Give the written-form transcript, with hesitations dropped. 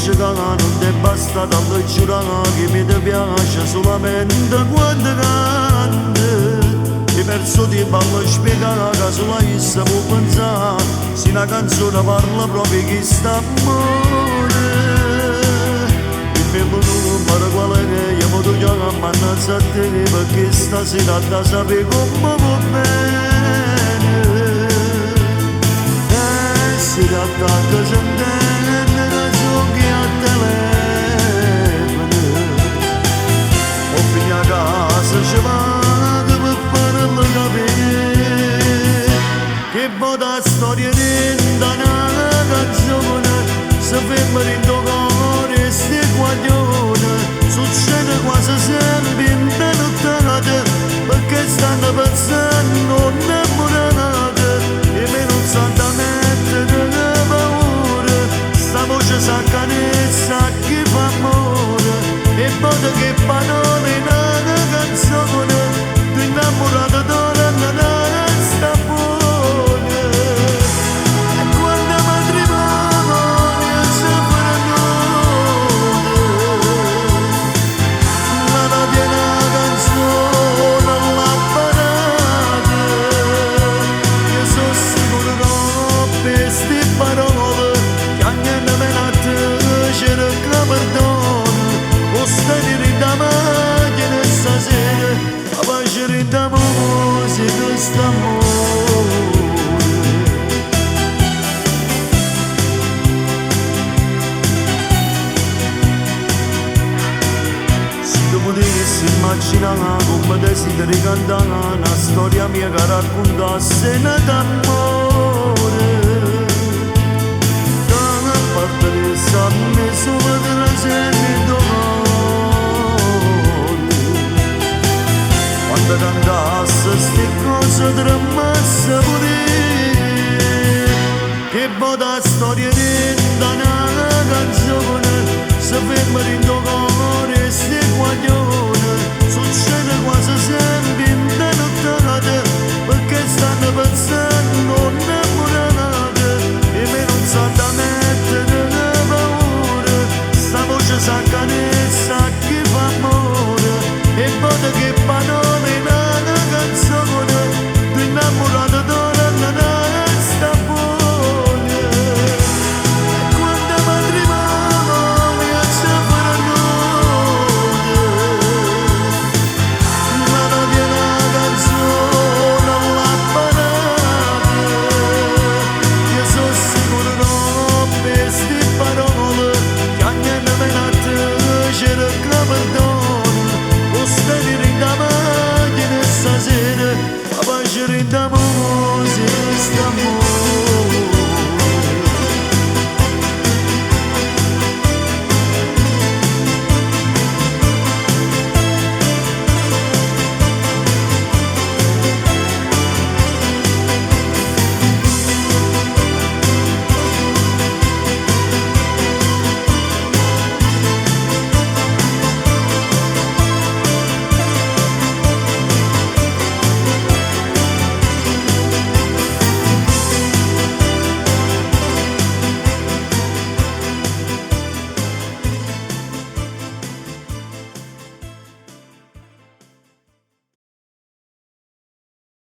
appiccicà, non ti basta da giurare che mi ti piace solamente quando canti. Ti perso di ballo spiegare che solo essa può pensare, se una canzone parla proprio chi sta amore. Il mio numero qual è che io mi chiamo a te perché stasera da sapere come va bene. E si attacca sentendo che so che a telefono. Ho finito a casa ci vado per farlo capire che la storia diventa una canzone, si ferma in tuo cuore sti guaglione. Succede quasi sempre in nottata perché stanno pensando innamorate e me non sa da mettere paura, sta voce sa canezza chi fa amore e poi che parole in una canzone tu innamorato torna sta buona. E quando matrimonio si farà la tiene canzone alla parata, io sono sicuro che queste parole che niente me la cerca perdono, questa di macchina stasera a facere da musica st'amore. Se tu potessi immaginare come desideri cantare una storia mia che raccontasse una d'amore, da una parte di a me solo te senti dolore, quando cantasse ste cose tremasse pure, che poi la storia diventa una canzone, si ferma in